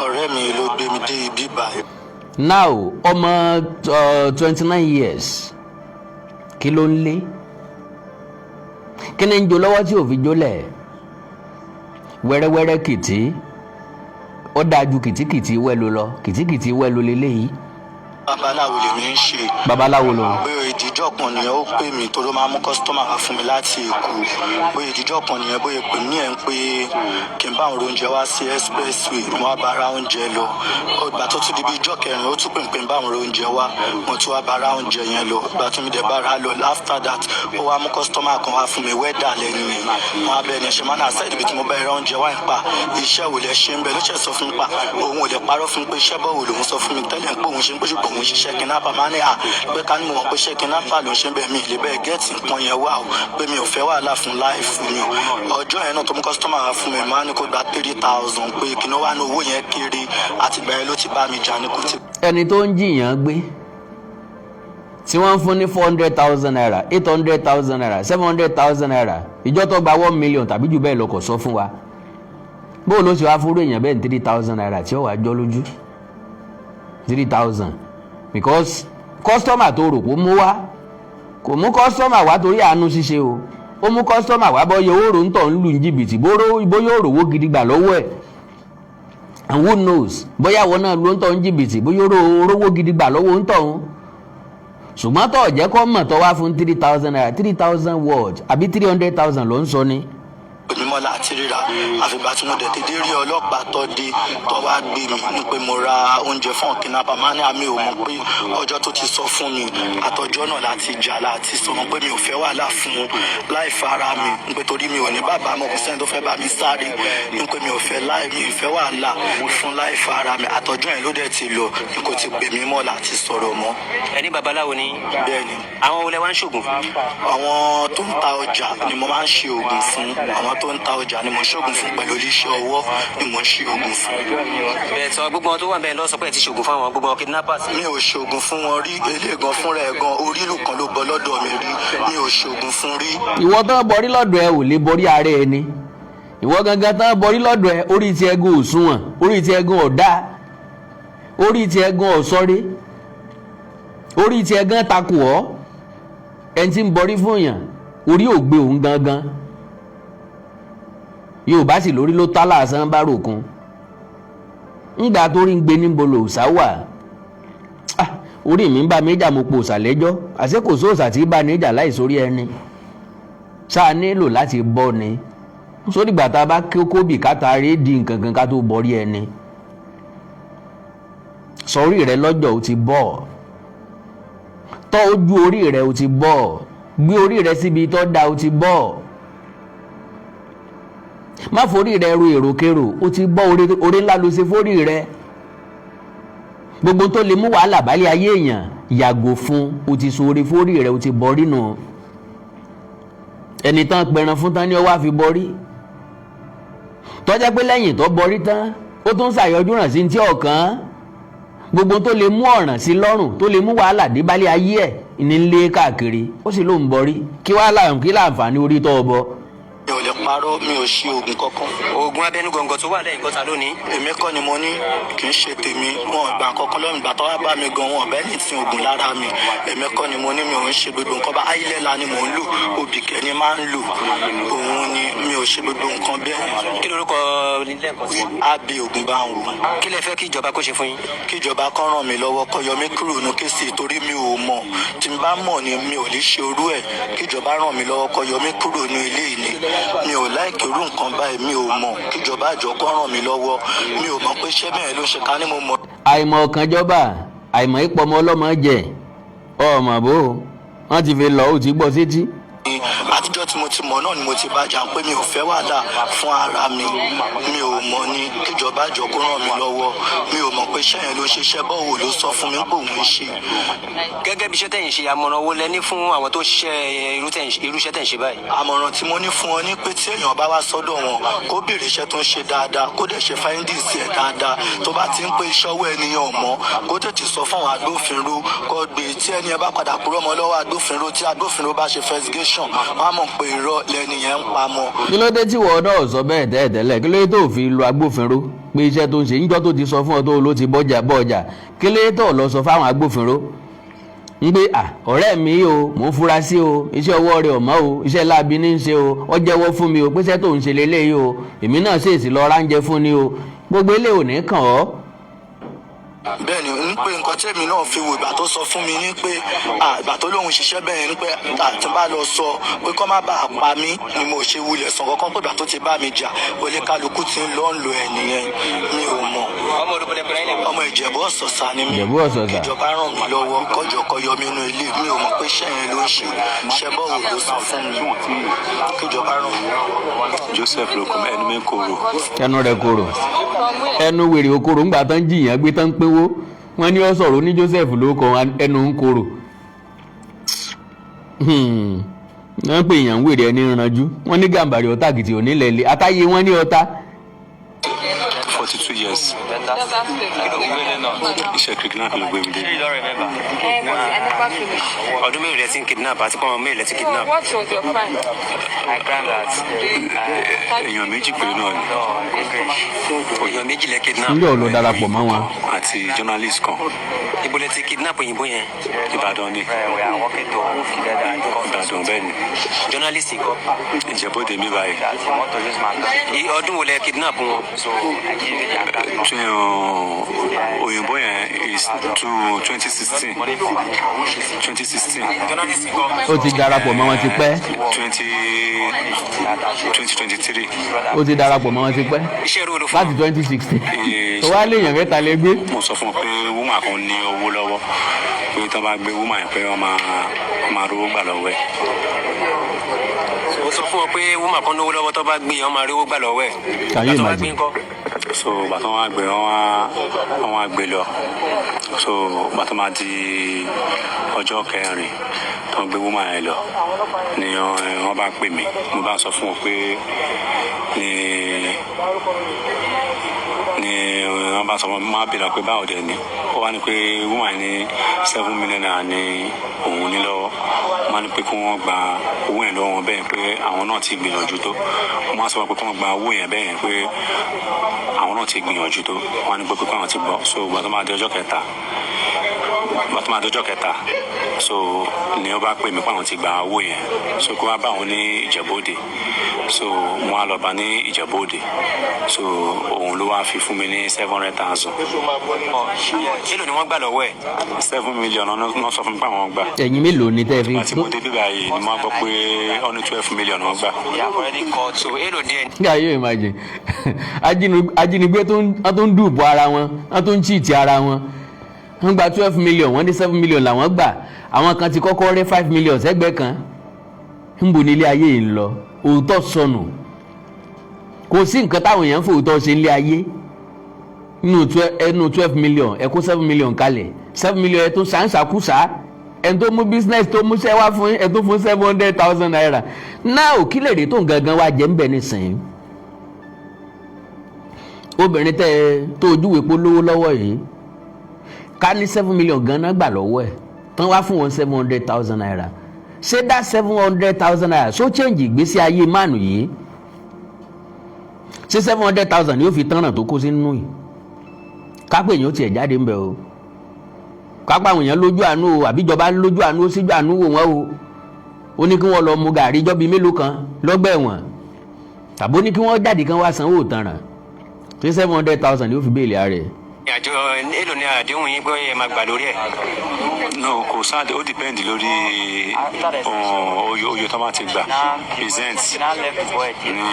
Ọ̀rẹ́ mi ló gbé mi dé ibi báyìí. Now, ọmọ 29 years, kí ló ń lé? Kí ni ń jó lọ́wọ́ tí ò fi jólẹ̀ wẹ́rẹ́wẹ́rẹ́? Kìtì ó dáa ju kìtìkìtì wẹ́lo lọ. Kìtìkìtì wẹ́lo leléyìí. Babaláwo lèmi ń ṣe. Babaláwo lòun. Pé ìdíjọ́ kan nìyẹn, ó pè mí torí ó máa mú customer wá fún mi láti Èkó. Bóyá ìdíjọ́ kan nìyẹn, bóyá pè mí ẹ̀ ń pé kí n bá òun oúnjẹ wá sí expressway, mo wá bá ra oúnjẹ lọ. Ìgbà tó tún di bí ìjọ́ kẹrin, ó tún pè mí pé n bá òun oúnjẹ wá, mo tún wá bá ra oúnjẹ yẹn lọ. Ìgbà tó mi dẹ̀ bá ra lọ, after that, ó wá mú customer kan wá fún mi, welder lẹ́nu yẹn. Mo wá bẹ́ẹ̀ ni ṣe máa ń àṣẹ ibi tí mo bá ra oúnjẹ wá ń pa, iṣẹ́ wo lẹ ṣe ń bẹ? Ló ṣe sọ fún mi pa òun ò lè parọ́ fún mi pé iṣẹ́ bọ́ọ̀ lòun sọ fún mi tẹ́lẹ̀ pé òun ṣe ń pé, ṣùgbọ́n òun ṣiṣẹ́ kidnapper. Máa ní à pé ká ní mo mọ̀ pé iṣẹ́ kidnapper ló ń ṣe bẹ́ẹ̀, mi ì lè bẹ́ẹ̀ get nǹkan yẹn wá o, pé mi ò fẹ́ wàhálà fún life mi o. Ọjọ́ yẹn náà tó mú customer wá fún mi, máa ní kó gba 3,000, pé kí ni ó wá ní owó yẹn kéré. Àtìgbà yẹn ló ti bá mi jà ní kò tí. Ẹni tó ń jìyàn gbé tí wọ́n ń fún ní ₦400,000, ₦800,000, ₦700,000, ìjọ tó gba 1 million tàbí jù bẹ́ẹ̀ lọ, kò sọ fún wa. Bó ló ṣe wá fúrú èèyàn bẹ́ẹ̀ ní ₦3,000 tí ó wàá jọ́ lójú? 3,000, because customer tó rò kó mú wá, kò mú customer wá torí àánú ṣíṣe o. Ó mú customer wá bọ́ yẹ owó rò ń tọ̀ ń lù ní jìbìtì, bóyá ó rówó gidi gbà lọ́wọ́ ẹ̀. And who knows, bóyá àwọn náà ló ń tọ̀ ń jìbìtì, bóyá ó rówó gidi gbà lọ́wọ́ ń tọ̀ ń. Ṣùgbọ́n tó jẹ́ kó mọ̀, tó wá fún ₦3,000, 3,000 word àbí 300,000 ló ń sọ ni. Pè mí mọ́ láti ríra, àfìgbà tí mo dẹ̀ dédé rí ọlọ́pàá tó dé, tó wá gbé mi ní pé mo ra oúnjẹ fún kidnapper. Máa ní àmì ò mọ̀ pé ọjọ́ tó ti sọ fún mi àtọjọ́ náà láti jà, láti sọ pé mi ò fẹ́ wàhálà fún láì fara mi, ní pé torí mi ò ní bàbá mọ̀, kò sẹ́ni tó fẹ́ bá mi sáré, ní pé mi ò fẹ́ láì, mi ò fẹ́ wàhálà fún láì fara mi. Àtọjọ́ yẹn ló dẹ̀ ti lọ, ní kò ti pè mí mọ́ láti sọ̀rọ̀ mọ́. Ẹni babaláwo ni? Bẹ́ẹ̀ ni. Àwọn olè wa ń ṣoògùn fún? Àwọn tó ń ta ọjà ni mo máa ń ṣe oògùn fún. Àwọn tó ń ta ọjà ni mo ń ṣoògùn fún, pẹ̀lú oníṣẹ́ ọwọ́ ni mo ń ṣe oògùn fún. Bẹ́ẹ̀ sọ, gbogbo wọn tó wà bẹ́ẹ̀ lọ sọ pé ẹ ti ṣoògùn fún àwọn gbogbo wọn kidnappers. Mi ò ṣoògùn fún wọn rí. Eléègan fúnra ẹ̀ gan, orílù kan ló bọ lọ́dọ̀ mi rí. Mi ò ṣoògùn fún rí. Ìwọ tán borí lọ́dọ̀ ẹ ò lè borí ara ẹ ni. Ìwọ gangan tán borí lọ́dọ̀ ẹ, orí ti ẹgún òṣùwọ̀n, orí ti ẹgún ọ̀dá, orí ti ẹgún ọ̀sọ́rí, orí ti ẹgún takò ọ́. Ẹni tí ń borí fún yàn, orí ò gbé òun gangan. Yorùbá sì lórí ló tá làásán bá ròkun ńgbà tó rí ń gbé. Níbo lòòsà wà? Ah, orí mi ń bá mi jà, mo po òòsà lẹ́jọ́. Àṣé kò sóòsà tí bá níjà láì sórí ẹni sáà nílò láti bọ́ ni sódìgbà tá a bá kó bìkátà rí di nǹkan kan ká tó borí ẹni. Sọrí rẹ lọ́jọ́, ó ti bọ́. Tọ́ ojú orí rẹ, ó ti bọ́. Gbé orí rẹ síbi tó da, ó ti bọ́. Má forí rẹ ro èròkérò, ó ti bọ́. Oore ńlá ló ṣe forí rẹ. Gbogbo tó lè mú wàhálà bálé ayé èèyàn, yàgò fún. O ti so oore forí rẹ, o ti bọ́ nù. Ẹni tán pẹran fún tán ni ó wá fi bọrí, tọ́jà pé lẹ́yìn tó bọrí tán, ó tún ṣàyọjú ràn sí ti ọ̀kan. Gbogbo tó lè mú ọ̀ràn sí lọ́rùn, tó lè mú wàhálà dé bálé ayé ẹ̀ ní lé káàkiri, ó sì ló ń bọrí. Kí wàhálà, kí láǹfààní orí tó bọ? Mi ò lè parọ́, mi ò ṣe oògùn kankan. Oògùn abẹ́nú gọ̀ǹgọ̀ tó wà lẹ́yìn kọ́ta lónìí? Èmi kọ́ ni mo ní, kì í ṣe tèmi. Wọn ò gbà kankan lọ́rùn. Ìgbà tó wá bá mi gan, wọn ò bẹ́ẹ̀ ní ti oògùn lára mi. Èmi kọ́ ni mo ní, mi ò ń ṣe gbogbo nǹkan bá. Ayílẹ̀la ni mò ń lò, obì kẹ́ ni máa ń lò. Òun ni mi ò ṣe gbogbo nǹkan bẹ́ẹ̀. Kí lorúkọ lẹ́ẹ̀kan sí? Á bí oògùn bá ń wò. Kí lẹ fẹ́ kí ìjọba kó ṣe fún yín? Kí ìjọba kó ràn mí lọ́wọ́, kó yọ mí kúrò ní case, torí mi ò mọ̀. Tí n bá mọ̀ ni mi ò lè ṣe orú ẹ̀. Kí ìjọba ràn mí lọ́wọ́, kó yọ mí kúrò ní ilé yìí ni. Mi ò like irú nǹkan báyìí, mi ò mọ̀. Kí ìjọba àjọ kó ràn mí lọ́wọ́. Mi ò mọ̀ pé iṣẹ́ bẹ́ẹ̀ ló ṣe, ká ní mo mọ̀. Àìmọ̀ ọ̀kànjọba, àìmọ̀ ìpọmọ ọlọ́mọ jẹ ọmọ bò wọ́n ti fi lọ, ó ti gbọ́ sétí. Àtijọ́ tí mo ti mọ̀ náà ni mo ti bá jà pé mi ò fẹ́ wàhálà fún ara mi. Mi ò mọ̀ ni. Kíjọba àjọ kó ràn mí lọ́wọ́. Mi ò mọ̀ pé iṣẹ́ yẹn ló ń ṣiṣẹ́. Bọ́ọ̀ ló sọ fún mi pé òun ń ṣe. Gẹ́gẹ́ bí iṣẹ́ tẹ̀yìn ṣe, àmọ̀ràn wo lẹ ní fún àwọn tó ń ṣiṣẹ́ irú iṣẹ́ tẹ̀ ń ṣe báyìí? Àmọ̀ràn tí mo ní fún ọ ní pé tí èèyàn bá wá sọ́dọ̀ wọn, kó béèrè iṣẹ́ tó ń ṣe dáadáa, kó dẹ̀ ṣe findings ẹ̀ dáadáa. Tó bá ti ń pé iṣẹ́ ọwọ́ ènìyàn ò mọ́, kó tètè sọ fún àwọn agbófinró kó gbé. Tí ẹni ẹ bá padà kúrò mọ́ lọ́wọ́ agbófinró, tí agbófinró bá ṣe investigation, wọ́n á mọ̀ pé irọ́ lẹni yẹn ń pa mọ́. Kí ló dé tí wọ́n náà sọ bẹ́ẹ̀ tẹ́lẹ̀tẹ́lẹ̀? Kí ló dé tó fi lu agbófinró pé iṣẹ́ tó ń ṣe níjọ́ tó ti sọ fún ọ tó ló ti bọ́jà bọ́jà? Kí ló dé tó lọ sọ fáwọn agbófinró ń gbé à, ọ̀rẹ́ mi o, mò ń fura sí o, iṣẹ́ ọwọ́ rẹ̀ ọ̀mọ́ o, iṣẹ́ láabi ní í ṣe o, ó jẹ́wọ́ fún mi o pé iṣẹ́ tó ń ṣe lélẹ́yìí o, èmi náà ṣèèṣì lọ ráńjẹ fún ni o? Gbogbo eléyìí ò ní kàn ọ́. Bẹ́ẹ̀ ni, ń pé nǹkan tí èmi náà fi wò, ìgbà tó sọ fún mi ní pé ìgbà tó lóun ṣiṣẹ́ bẹ́ẹ̀ ni pé àti bá lọ sọ pé kọ́ má bàa pa mí ni mo ṣe wulẹ̀ sàn kankan, pé ìgbà tó ti bá mi jà, oníkálukú ti ń lọ́ ń lo ẹ̀ nìyẹn. Mi ò mọ̀. Ọmọ olùkọ́ lẹ́pẹ̀rẹ́ ilẹ̀? Ọmọ Ìjẹ̀bú Ọ̀sọ̀sà ni mí. Ìjẹ̀bú Ọ̀sọ̀sà. Kíjọba ràn mí lọ́wọ́, kọjọ kọ yọ mí nínú ilé. Mi ò mọ̀ pé iṣẹ́ yẹn ló ń ṣe. Ṣẹ́ bọ́ọ̀lù ló sọ fún mi. Kíjọba ràn mí lọ́wọ́. Joseph ló kọ, ẹnu mi kòrò. Ẹnu rẹ̀ korò, ẹnu wèrè okòrò. Ńgbà tán jìyàn gbé tán pínwó, wọn ní ó sọ̀rọ̀ ní Joseph ló kọ, ẹnu ń korò. Wọ́n pè èèyàn wèrè, ẹni ranjú. Wọ́n ní Gàmbàrí ọ̀tá àkìtì onílẹ̀ ilé àtàyè, wọ́n ní ọ̀tá. 42 years. Iṣẹ́ kidnap ló gbé mi dé. Ọdún mélòó lẹ ti ń kidnap, àti pọ́n mélòó lẹ ti kidnap? What was your crime? Èèyàn méjì péré náà ni. Èèyàn méjì lẹ kidnap? Níjọ́ ló darapọ̀ mọ́ wọn? Àti journalist kan. Ibo lẹ ti kidnap òyìnbó yẹn? Ìbàdàn ni, Ìbàdàn, bẹ́ẹ̀ ni. Journalist kọ́? Ìjẹ̀bú-Òde mi báyìí. Ọdún wo lẹ kidnap wọn? Òyìnbó yẹn is to 2016, 2016. Ó ti darapọ̀ mọ́ wọn ti pẹ́. 2023. Ó ti darapọ̀ mọ́ wọn ti pẹ́. Iṣẹ́ irú wo ló fún? Láti 2016 tó wá léèyàn mẹ́ta lè gbé. Mo sọ fún un pé woman kan ní owó lọ́wọ́, pé tí wọ́n bá gbé woman yẹn, pé wọ́n máa rówó gbà lọ́wọ́ ẹ̀. Ó sọ fún wọn pé woman kan lówó lọ́wọ́, tó bá gbé yẹn, wọ́n máa rí owó gbà lọ́wọ́ ẹ̀. Can you Ìgbà tó wá gbé imagine? ńkọ́? So ìgbà tó wọ́n á gbé, wọ́n wá gbé lọ. So ìgbà tó máa di ọjọ́ kẹrin tó ń gbé woman yẹn lọ ni wọ́n bá pè mí. Mo bá sọ fún wọn pé ní wọ́n bá sọ fún mi, má bèèrè pé báwo dẹ̀ ni. Ó wá ní pé woman yẹn ní 7 million naira ní òun ní lọ́wọ́. Wọ́n á ní pé kí wọ́n gba owó yẹn lọ́wọ́ wọn bẹ́ẹ̀, pé àwọn náà ti gbìyànjú tó. Wọ́n á sọ pé kí wọ́n gba owó yẹn bẹ́ẹ̀ yẹn, pé àwọn náà ti gbìyànjú tó. Wọ́n á ní pé àwọn ti gbọ́. So ìgbà tó máa di ọjọ́ kẹta, so ni ó bá pè mí pé àwọn ti gba owó yẹn, so kó wá bá àwọn ní Ìjẹ̀bú-Òde. So mo á lọ bá ní Ìjẹ̀bú-Òde, so òun ló wá fi fún mi ní 700,000. Èló ni wọ́n gbà lọ́wọ́ ẹ̀? 7 million náà sọ fún mi pé àwọn gbà. Ẹ̀yin mélòó ni tẹ́ ẹ fi? Àti mo dé bíbá yìí ni mo á gbọ́ pé wọ́n ní 12 million wọ́n gbà. So èló díẹ̀? Can you imagine? Ajínigbé tó ń dùbọ̀ ara wọn, wọ́n tó ń cheat ara wọn. Wọ́n gba 12 million, wọ́n ní 7 million làwọn gbà. Àwọn kan ti kọ́kọ́ rí 5 million sẹ́gbẹ̀ẹ́ kan. Ń bo nílé ayé yìí ń lọ? Òótọ́ sọnù. Kò sí nǹkan táwọn èèyàn ń fòótọ́ ṣe nílé ayé. Ẹnu 12 million, ẹ kó 7 million kalẹ̀, 7 million ẹ tún ṣàǹṣàkúṣà. Ẹni tó mú business, tó múṣẹ́ wá fún ẹ, tó fún 700,000 naira náà, ò kí lè rí tó gangan wá jẹ́ ń bẹ̀ nísìnyí. Obìnrin tẹ́ ẹ tó ojúwe polówó lọ́wọ́ yìí, ká ní 7 million gan-an gbà lọ́wọ́ ẹ̀ tán, wá fún wọn 700,000 naira, ṣé dá 700,000 naira so change ìgbésí ayé mánu yìí? Ṣé 700,000 ni ó fi tánràn tó kó sínú yìí? Kápẹ́ èèyàn ó tiẹ̀ jáde ń bẹ̀ o, kápẹ́ àwọn èèyàn lójú àánú o, àbíjọba lójú àánú, ó síjú àánú wò wọ́n o, ó ní kí wọ́n lọ mu gàrí jọ́bi mélòó kan lọ́gbà ẹ̀wọ̀n, tàbó ní kí wọ́n jáde kán wá sanwó ìtanràn, ṣé 700,000 ni ó fi béèlì ara ẹ̀? Àjọ èló ni àdéhùn yín pé ẹ máa gbà lórí ẹ̀? No, kò sáà, ó depend lórí oye tó bá ti gbà percent ní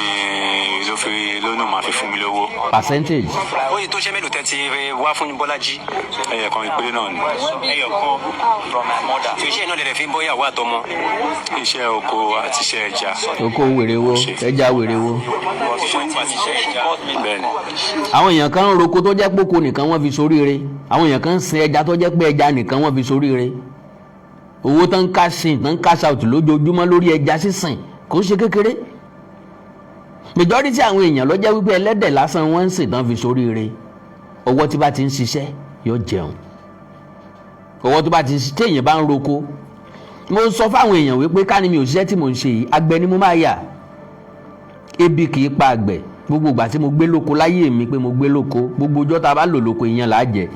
ló fi lónà máa fi fún mi lówó. Percentage. Ó yẹ tó ṣe mélòó tẹ́ ti wá fún Bọ́lájí? Ẹyẹ kan ìpele náà ni. Ẹyọ kan tí iṣẹ́ náà lè fi ń bọ́yàwó àtọmọ. Iṣẹ́ oko àti iṣẹ́ ẹja. Oko wèrè wo? Ẹja wèrè wo? Bẹ́ẹ̀ni. Àwọn èèyàn kan ń roko tó jẹ́ póko nìkan wọ́n fi soríire. Àwọn èèyàn kan ń sin ẹja tó jẹ́ pé ẹja nìkan wọ́n fi soríire. Owó tán ń cash in, tán ń cash out lójoojúmọ́ lórí ẹja sísìn kò ń ṣe kékeré. Majority àwọn èèyàn ló jẹ́ wípé ẹlẹ́dẹ̀ lásán wọ́n ń sìn tán fi soríire. Ọwọ́ tí bá ti ń ṣiṣẹ́ yóò jẹun. Ọwọ́ tó bá ti ń ṣiṣẹ́, téèyàn bá ń roko, mo sọ fáwọn èèyàn wípé ká ní mi ò ṣiṣẹ́ tí mò ń ṣe yìí, àgbẹ̀ ni mo máa yà. Ebi kì í pa àgbẹ̀. Gbogbo ìgbà tí mo gbé lóko láyé mi, pé mo gbé lóko, gbogbo ọjọ́ tá a bá lò lóko, ìyẹn là á jẹ.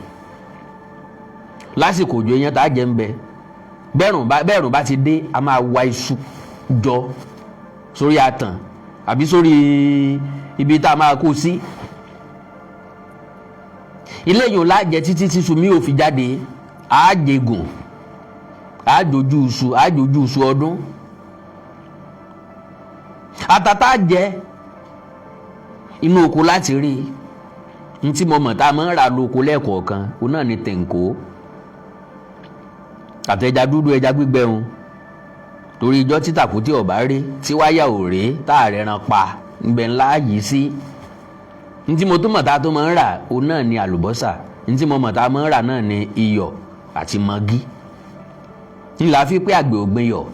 Lásìkò òjò, ìyẹn tá a jẹ ń bẹ. Bẹ́ẹ̀rùn bá ti dé, a máa wa iṣu jọ sórí àtàn àbí sórí ibi tá a máa kó sí ilé yòó lájẹ títí tí iṣu mi ò fi jáde. Àájẹgùn, àájòjú iṣu, àájòjú iṣu ọdún, àtàtà jẹ inú oko láti rí. N tí mo mọ̀ tá a máa ń rà lóko lẹ́ẹ̀kọ̀ọ̀kan, òun náà ni tẹ̀ǹkó àtẹja dúdú, ẹja gbígbẹ hun, torí ijọ́ tí tàkútì ọ̀bá rí, tí wáyà ò rí, tá a rẹran pa ńbẹ ńlá yìí sí. N tí mo tún mọ̀ tá a tó máa ń rà, òun náà ni àlùbọ́sà. N tí mo mọ̀ tá a máa ń rà náà ni iyọ̀ àti magí ńlá fi pé àgbẹ̀ ògbìn yọ̀.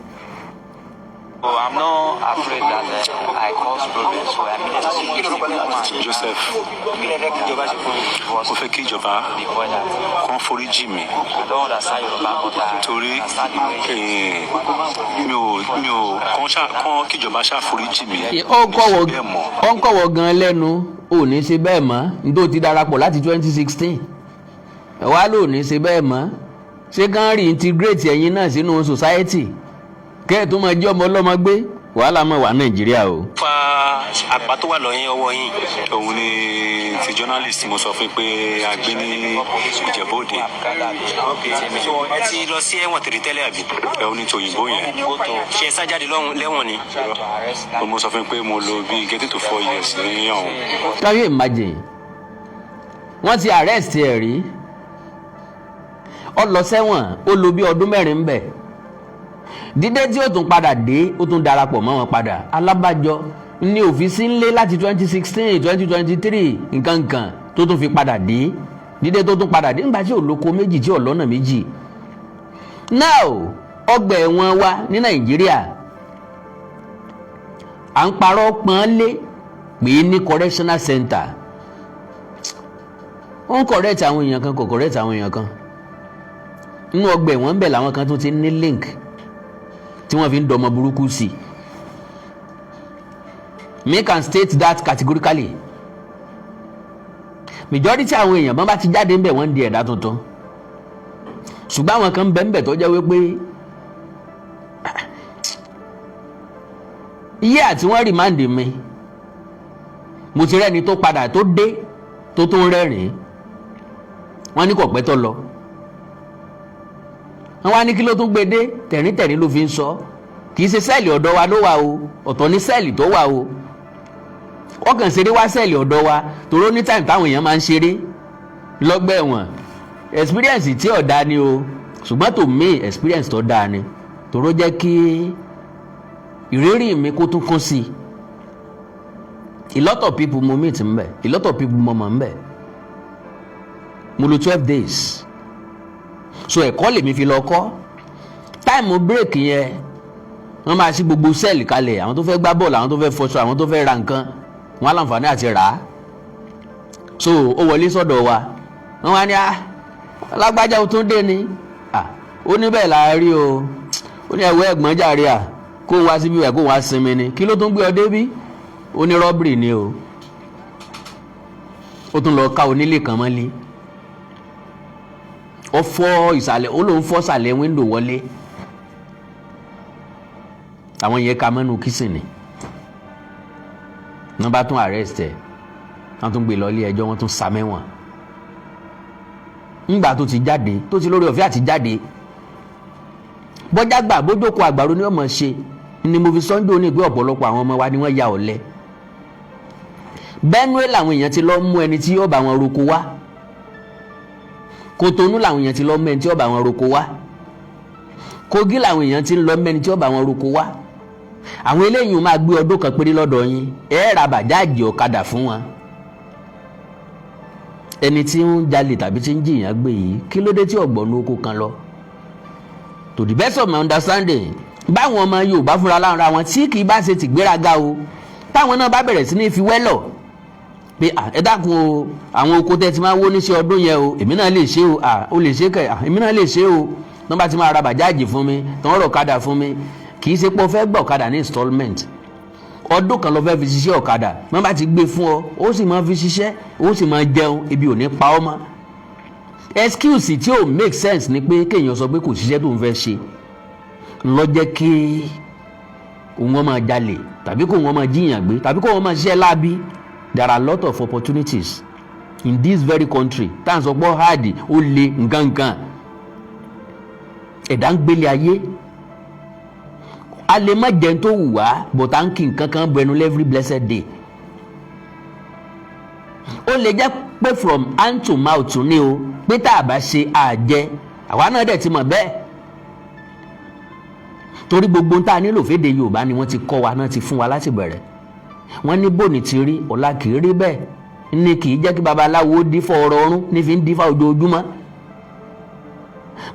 So I'm not afraid that I cause problems. So I immediately Joseph. Kí lẹ fẹ́ kí ìjọba ṣe fún yín? Mo fẹ́ kí ìjọba kàn foríjì mi. I don't understand Yoruba, but I Torí understand the way. mi ò kàn ṣá kàn kíjọba ṣá foríjì mi. Ó ń kọ̀wọ̀ Bẹ́ẹ̀ mọ́. Ó ń kọ̀wọ̀ gan lẹ́nu. Ò ní ṣe bẹ́ẹ̀ mọ́, nítorí ti darapọ̀ láti 2016, wá lò ní ṣe bẹ́ẹ̀ mọ́. Ṣé kán reintegrate ẹ̀yin náà sínú society, kẹ́ ẹ̀ tó máa jẹ́ ọmọ ọlọ́mọ gbé? Wàhálà mọ̀ wà Nàìjíríà o. Fa. Àpá tó wà lọ́yìn ọwọ́ yín? Òun ni ti journalist mo sọ fún pé a gbé ní Ìjẹ̀bú Òde. So ẹ ti lọ sí ẹ̀wọ̀n tèrè tẹ́lẹ̀, àbí? Ẹ ó ní tòyìnbó yẹn. Ṣé ẹ sá jáde lẹ́wọ̀n ni? Mo sọ fún pé mo lò bíi getting to 4 years ní ọ̀hún. Can you imagine? Wọ́n ti arrest ẹ̀ rí, ó lọ sẹ́wọ̀n, ó lò bí ọdún 4 ń bẹ̀. Dídé tí ó tún padà dé, ó tún darapọ̀ mọ́ wọn padà. Alábàjọ ní òfìsí ńlé láti 2016, 2023, nǹkan nǹkan tó tún fi padà dé. Dídé tó tún padà dé nígbà tí ò lóko méjì, tí ò lọ́nà méjì. Now, ọgbà ẹ̀wọ̀n wa ní Nàìjíríà, à ń parọ́ pọ́n lé pè é ní correctional center. Ó ń correct àwọn èèyàn kan, kò correct àwọn èèyàn kan. Nínú ọgbà ẹ̀wọ̀n ń bẹ̀ làwọn kan tó ti ní link tí wọ́n fi ń dọmọ burúkú sí i. Me can state that categorically. Majority àwọn èèyàn bọ́n bá ti jáde ń bẹ̀, wọ́n ń di ẹ̀dá tuntun, ṣùgbọ́n àwọn kan bẹ̀ ń bẹ̀ tó jẹ́ wípé iye àti wọ́n remand mi, mo ti rẹ́ni tó padà tó dé tó tún rẹ́rìn-ín. Wọ́n ní kò pẹ́ tó lọ, wọ́n wá ní kí ló tún gbé dé, tẹ̀ríntẹ̀rín ló fi ń sọ. Kì í ṣe cell ọ̀dọ̀ wa ló wà o, ọ̀tọ̀ ní cell tó wà o. Wọ́n kàn ṣeré wá cell ọ̀dọ̀ wa toró ní time táwọn èèyàn máa ń ṣeré lọ́gbà ẹ̀wọ̀n. Experience tí ò dáa ni o, ṣùgbọ́n to me, experience tó dáa ni, toró jẹ́ kí ìrírí mi kó tún kún sí i. A lot of people mo meet ń bẹ̀, a lot of people mo mọ̀ ń bẹ̀. Mo lò 12 days, so ẹ̀kọ́ lèmi fi lọ kọ́. Time break yẹn, wọ́n máa ṣí gbogbo cell kalẹ̀. Àwọn tó fẹ́ gbá bọ́ọ̀lù, àwọn tó fẹ́ fọṣọ, àwọn tó fẹ́ ra nǹkan, wọ́n á láǹfààní àti rà á. So ó wọlé sọ́dọ̀ wa, wọ́n wá ní, "Ah, lágbájá, ó tún dé ni." Ah, ó ní bẹ́ẹ̀ la rí o. Ó ní ẹ̀wọ́ ẹ̀gbọ́n jàre, à kó wá síbí ẹ̀, kó wá sinmi ni. Kí ló tún gbé ọ débí? Ó ní robbery ni o. Ó tún lọ ká onílé kan mọ́lé, ó fọ́ ìsàlẹ̀, ó lóun fọ́ ìsàlẹ̀ window wọlé. Àwọn yẹn ka mọ́nú kitchen, wọ́n bá tún arrest ẹ̀, wọ́n tún gbé lọ ilé ẹjọ́, wọ́n tún sá mẹ́wọ̀n. Ńgbà tó ti jáde, tó ti lórí ọ̀fẹ́ àti jáde, bọ́jà gbà bójókòó àgbàro ni wọ́n mọ̀ ṣe ni. Mo fi sọ́njọ́ ní pé ọ̀pọ̀lọpọ̀ àwọn ọmọ wa ni wọ́n ya ọ̀lẹ. Benue làwọn èèyàn ti lọ mú ẹni tí yóò bá wọn roko wá, Kòtónú làwọn èèyàn ti lọ mú ẹni tí yóò bá wọn roko wá, Kogi làwọn èèyàn ti lọ mú ẹni tí yóò bá wọn roko wá. Àwọn eléyìí máa gbé ọdún kan péré lọ́dọ̀ yín, ẹ ra bàjáàjì ọ̀kadà fún wọn. Ẹni tí ń jalè tàbí tí ń jìyàn gbé yìí, kí ló dé tí ọ̀gbọ́n oko kan lọ? To the best of my understanding, báwọn ọmọ Yorùbá fúnra lára wọn, tí kì í bá ṣe tìgbéraga o, táwọn náà bá bẹ̀rẹ̀ sí ní fi wẹ́lọ̀ pé, "Ẹ dákun o, àwọn oko tẹ́ ti máa wó níṣẹ́ ọdún yẹn o, èmi náà lè ṣe o." O lè ṣe kẹ, èmi náà lè ṣe o. Tí wọ́n bá ti máa ra bàjáàjì fún mi, tí wọ́n rọ̀ ọ̀kadà fún mi, kì í ṣe pé o fẹ́ gbọ́ ọ̀kadà ní installment. Ọdún kan ló fẹ́ fi ṣiṣẹ́ ọ̀kadà, wọ́n bá ti gbé fún ọ, ó sì máa fi ṣiṣẹ́, ó sì máa jẹun, ebi ò ní pa ọ́ mọ́. Excuse tí ò make sense ni pé kéèyàn sọ pé kò ṣiṣẹ́ tó ń fẹ́ ṣe ló jẹ́ kí òun máa jalè, tàbí kó wọn máa jíyàn gbé, tàbí kó wọn máa ṣiṣẹ́ láabi. There are a lot of opportunities in this very country tá à ń sọ pé hard, ó le nǹkan ẹ̀dá ń gbélé ayé. A lè má jẹun tó wù wá, but à ń kí nǹkan kan bẹnu every blessed day. Ó lè jẹ́ pé from hand to mouth ni o, pé tá a bá ṣe àjẹ, àwa náà dẹ̀ ti mọ̀ bẹ́ẹ̀, torí gbogbo ń tá a nílò fédè Yorùbá ni wọ́n ti kọ́ wa náà, ti fún wa láti bẹ̀rẹ̀. Wọ́n ní bòní ti rí, ọ̀la kì í rí bẹ́ẹ̀ ni. Kì í jẹ́ kí babaláwo dífọ̀ ọ̀rọ̀ ọ̀run ní fi ń dífá ojoojúmọ́.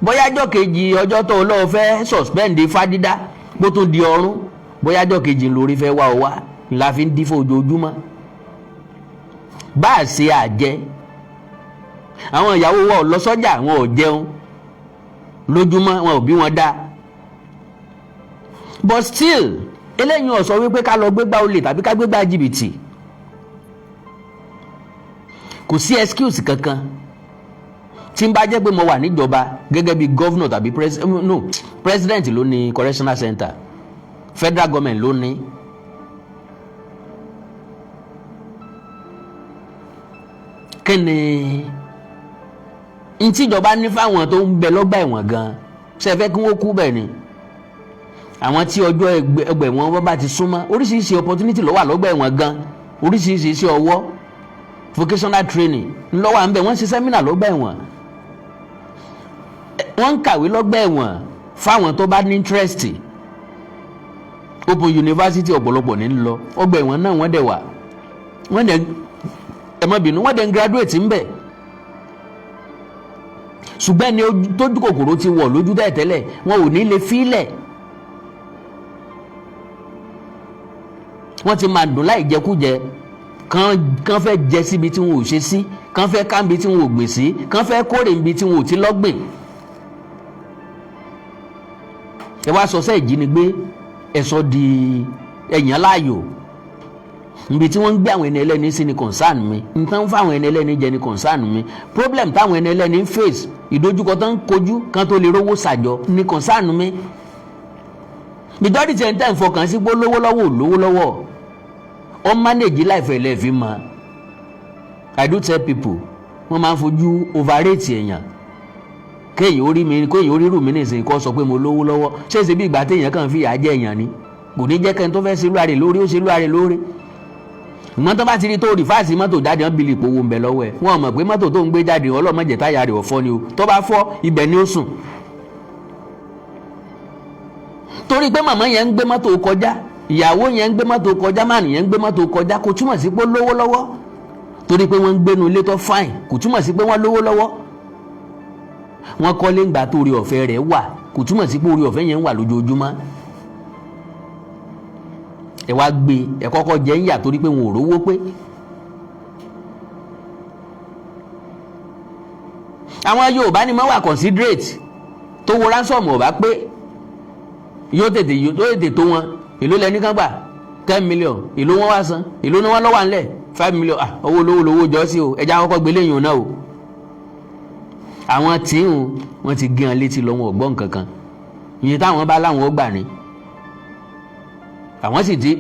Bóyá ọjọ́ kejì, ọjọ́ tó lọ́ọ́ fẹ́ suspend ifá dídá, bó tún di ọ̀run, bóyá ọjọ́ kejì lórí fẹ́ wá ọ wá la fi ń dífọ̀ ojoojúmọ́. Bá a ṣe àjẹ, àwọn ìyàwó wa ò lọ sọ́jà, wọn ò jẹun lójúmọ́, wọn ò bí wọn dá. But still, eléyìí ò sọ wípé ká lọ gbégbá olè tàbí ká gbégbá jìbìtì. Kò sí excuse kankan. Tí n bá jẹ́ pé mo wà níjọba gẹ́gẹ́ bí governor tàbí no, president ló ní correctional center, federal government ló ní. Kí ni ntíjọba ní fáwọn tó ń bẹ lọ́gbà ẹ̀wọ̀n gan? Ṣe fẹ́ kí wọ́n kú bẹ́ẹ̀ ni? Àwọn tí ọjọ́ ẹgbẹ̀ wọn bá ti súnmọ́, oríṣiríṣi opportunity ló wà lọ́gbà ẹ̀wọ̀n gan. Oríṣiríṣi iṣẹ́ ọwọ́, vocational training ńlọ́wọ́ à ń bẹ̀. Wọ́n ń ṣe seminar lọ́gbà ẹ̀wọ̀n, wọ́n ń kàwé lọ́gbà ẹ̀wọ̀n fáwọn tó bá ní interest. Open university ọ̀pọ̀lọpọ̀ ní lọ ọgbà ẹ̀wọ̀n náà. Wọ́n dẹ̀ wà, wọ́n dẹ̀, ẹ má bínú, wọ́n dẹ̀ ń graduate ń bẹ̀. Ṣùgbọ́n ẹni tójú kòkòrò ti wọ̀ lójú tẹ́lẹ̀, wọn ò ní lè fílẹ̀. Wọ́n ti máa dùn láì jẹkújẹ kàn kàn fẹ́ jẹ síbi tí wọn ò ṣe sí, kàn fẹ́ ká níbi tí wọn ò gbìn sí, kàn fẹ́ kórè níbi tí wọn ò ti lọ́gbìn. Ẹ wá sọ sẹ́ ìjínigbé, ẹ sọ di ẹ̀yàn láàyò. Níbi tí wọ́n ń gbé àwọn ẹni ẹlẹ́ni sí ni concern mi. Nǹkan fáwọn ẹni ẹlẹ́ni jẹ ni concern mi. Problem táwọn ẹni ẹlẹ́ni ń face, ìdojúkọ tó ń kojú kan tó lè rówó ṣàjọ ni concern mi. Majority ẹ̀ ń tẹ̀ ń fọkàn sí pé lówó lọ́wọ́, ò lówó lọ́wọ́, ó manage life ẹ̀ lẹ́ẹ̀fín mọ́. I do tell people, wọ́n máa ń fojú overrate èèyàn. Kéèyàn orí mi, kéèyàn orí rù mí nìsín, kó sọ pé mo lówó lọ́wọ́, ṣé ṣe bí ìgbà téèyàn kàn fi ìyà jẹ èèyàn ni? Kò ní jẹ́ kẹ́ni tó fẹ́ ṣe lúwarè lórí, ó ṣe lúwarè lórí. Ìmọ̀ tó bá ti rí tó rìfáàsì mọ́tò jáde, wọ́n bìlì ìpowó ń bẹ lọ́wọ́ ẹ̀. Wọ́n mọ̀ pé mọ́tò tó ń gbé jáde, ọlọ́mọdé táyà rẹ̀ ọ̀fọ́ ni o. Tó bá fọ́, ibẹ̀ ni ó sùn. Torí pé màmá yẹn ń gbé mọ́tò kọjá, ìyàwó yẹn ń gbé mọ́tò kọjá, máàlì yẹn ń gbé mọ́tò kọjá, kò túmọ̀ sí pé ó lówó lọ́wọ́. Torí pé wọ́n ń gbénu ilé tó fine, kò túmọ̀ sí pé wọ́n lówó lọ́wọ́. Wọ́n kọ́lé ńgbà tó orí ọ̀fẹ́ rẹ̀ wà, kò túmọ̀ sí pé orí ọ̀fẹ́ yẹn ń wà lójoojúmọ́. Ẹ wá gbé ẹ kọ́kọ́ jẹ́ ń yà torí pé wọn ò rówó pé. Àwọn Yorùbá ni wọ́n wà considerate tó wo ransom ọ̀bá pé yóò tètè, yóò tètè tó wọn. Èló lẹni kan gbà? 10 million. Èló wọn wá san? Èló ni wọn lọ́wọ́ à ńlẹ̀? 5 million. Ah, owó olówó lówó jọ sí o. Ẹja àkọ́kọ́ gbélé yìí náà o. Àwọn tí ń wọ́n ti gé wọn létí lọ, wọn ò gbọ́ nǹkan kan. Ìyẹn táwọn bá láwọn ó gbà ní, àwọn sì ti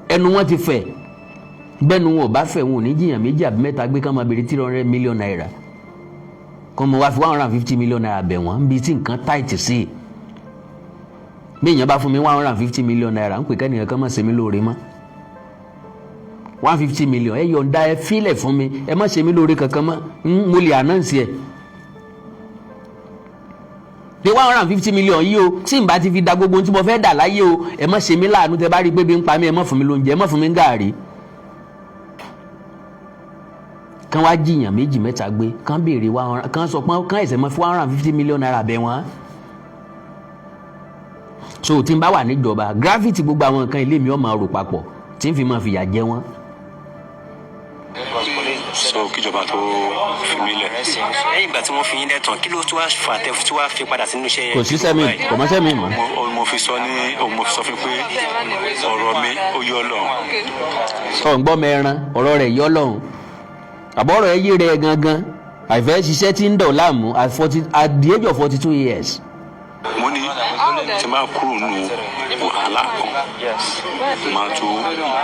ẹnu wọn ti fẹ̀. Bẹ́ẹ̀nu wọn ò bá fẹ̀, wọn ò ní jiyàn méjì àbí mẹ́ta gbé kán máa béèrè ₦300 million, kọ́ mọ wá fi ₦150 million bẹ̀ wọ́n níbi tí nǹkan tight sí. Bí èèyàn bá fún mi ₦150 million, ń pè kẹ́nìyàn kan má ṣe mí lóore mọ́. 150 million, ẹ yọ̀ǹda, ẹ fílẹ̀ fún mi, ẹ má ṣe mí lóore kankan mọ́. Mo lè announce ẹ̀ pé 150 million yìí o, tí n bá ti fi da gbogbo ohun tí mo fẹ́ dà láyé o, ẹ má ṣe mí láàánú. Tẹ bá rí i pé bí ń pa mí, ẹ má fún mi lóúnjẹ, ẹ má fún mi ń gàárì. Kán wá jiyàn méjì mẹ́ta gbé, kán béèrè wá, kán sọ pé kán ẹ̀sẹ̀ mọ́ fi ₦150 million bẹ̀ wọ́n. So tí n bá wà níjọba, gravity gbogbo àwọn nǹkan ilé mi ọ̀ máa rò papọ̀ tí n fi máa fìyà jẹ wọ́n. So kíjọba tó fi mí lẹ̀. Lẹ́yìn ìgbà tí wọ́n fi yín lẹ́tàn, kí ló tún wá fà tẹ́ tí wàá fi padà sínú iṣẹ́? Kò sí sẹ́mi, kò mọ́ sẹ́mi mọ́. Mo fi sọ ní, mo fi sọ fún pé ọ̀rọ̀ mi ó yọ Ọlọ́run. Ọ̀ ń gbọ́ mẹ́ran, ọ̀rọ̀ rẹ̀ yọ lọ́hùn, àbọ̀rọ̀ ẹ yé rẹ̀ gangan. Àìfẹ́ ṣiṣẹ́ tí ń dọ̀ láàmú at the age of 42 years. Mo ní tí n bá kúrò nù wàhálà kan, máa tún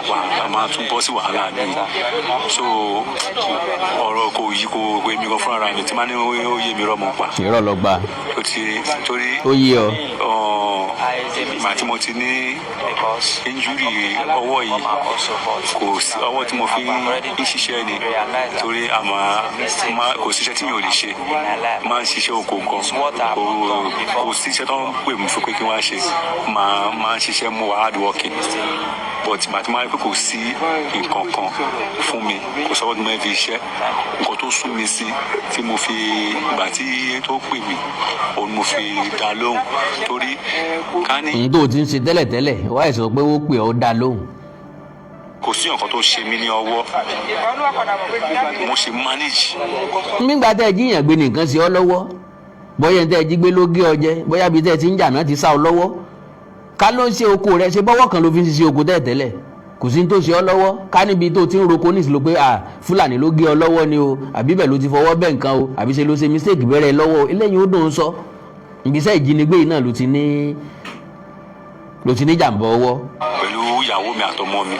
wàhálà, máa tún bọ́ sí wàhálà mi. So ọ̀rọ̀ kò yí, kò èmi kan fúnra mi tí máa ní ó yé mi rọ́mọ pa. Irọ́ lọ gbà. Ó ti torí Ó yé ọ. Ìgbà tí mo ti ní injury ọwọ́ yìí, kò sí ọwọ́ tí mo fi ń ṣiṣẹ́ ni, torí àmọ́ kò síṣẹ́ tí mi ò lè ṣe. Máa ń ṣiṣẹ́ oko nǹkan, kò síṣẹ́ tó ń pè mí fún pé kí wọ́n á ṣe. Máa ń ṣiṣẹ́ mú wa hard working, but màá ti máa rí pé kò sí nǹkan kan fún mi, kò sọ́wọ́ tí mo fi ṣiṣẹ́. Nǹkan tó sún mi sí tí mo fi ìgbà tí tó pè mí, òun mo fi dá lóhùn, torí ká ní. Ohun tó o ti ń ṣe tẹ́lẹ̀tẹ́lẹ̀ wáyé sọ pé ó pè ọ́ dá lóhùn. Kò sí nǹkan tó ṣe mí ní ọwọ́, mo ṣe manage. Nígbà tẹ́ ẹ jíyàn gbé nìkan sí ọ lọ́wọ́, bóyá tẹ́ ẹ jí gbé ló gé ọ jẹ, bóyá bí tẹ́ ẹ ti ń jà náà ti sá ọ lọ́wọ́, ká ló ń ṣe oko rẹ ṣe bọ́wọ́ kan ló fi ń ṣiṣẹ́ oko tẹ́ tẹ́lẹ̀, kò sí ní tó ṣe ọ lọ́wọ́. Ká níbi tó ti ń roko ní ìsìlò pé à Fúlàní ló gé ọ lọ́wọ́ ni o, àbí bẹ́ẹ̀ ló ti fọwọ́ bẹ́ẹ̀ nǹkan o, àbí ṣe ló ṣe mistake bẹ̀rẹ̀ lọ́wọ́ o, eléyìí ó dùn ún sọ. Ìgbésẹ̀ ìjínigbé yìí náà ló ti ní. Ló ti ní jàǹbá ọwọ́. Pẹ̀lú ìyàwó mi àtọmọ mi,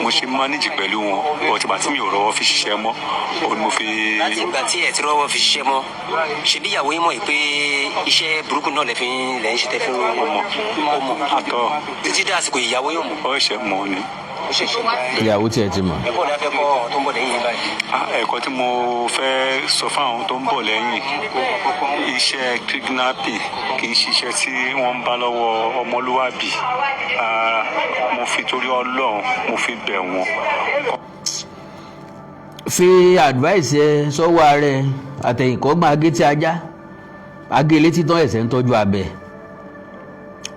mo ṣe manage pẹ̀lú wọn, but ìgbà tí mi ò rọ́wọ́ fi ṣiṣẹ́ mọ́, òun ni mo fi. Láti ìgbà tí ẹ ti rọ́wọ́ fi ṣiṣẹ́ mọ́, ṣebí ìyàwó yín mọ̀ yìí pé iṣẹ́ burúkú náà lẹ fi ń lẹ́ ń ṣe tẹ́ fi ń Ó mọ̀. Ó mọ̀? Àtọ. Títí dé àsìkò, ìyàwó yóò mọ̀? Ó ṣe mọ̀ ni. Ó ṣẹ̀ṣẹ̀ Ìyàwó tiẹ̀ ti mọ̀. Ẹ̀kọ́ ni a fẹ́ kọ́ àwọn tó ń bọ̀ lẹ́yìn yín báyìí? Ah, ẹ̀kọ́ tí mo fẹ́ sọ fáwọn tó ń bọ̀ lẹ́yìn, iṣẹ́ kidnapping kì í ṣiṣẹ́ tí wọ́n ń bá lọ́wọ́ ọmọlúwàbí. Ah, mo fi torí Ọlọ́run, mo fi bẹ̀ wọ́n. Fi advice ẹ sọ́wọ́ ààrẹ àtẹ̀yìnkọ́gbọ̀n agé tí ajá agé létí tán ẹ̀sẹ̀ ń tọ́jú abẹ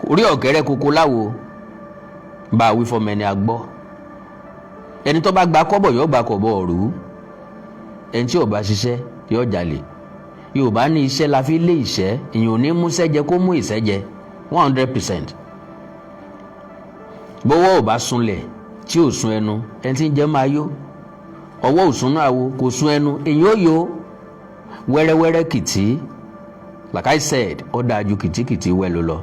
orí ọ̀kẹ́rẹ́ koko láwo bá a wí fọmọ ẹni àgbọ́. Ẹni tó bá gba kọ́bọ̀ yóò gba kọ́bọ̀ ọ̀rú. Ẹni tí ò bá ṣiṣẹ́ yóò jalè. Yorùbá ní iṣẹ́ la fi lé ìṣẹ́. Ìyẹn ò ní múṣẹ́ jẹ kó mú ìṣẹ́ jẹ 100%. Bọ́wọ́ ò bá sunlẹ̀ tí ò sun ẹnu, ẹni tí ń jẹ́ máa yó. Ọwọ́ ò sunú àwo, kò sun ẹnu, èyí ó yó wẹ́rẹ́wẹ́rẹ́ kìtì. Like I said, ó dáa ju kìtìkìtì wẹ́ ló lọ.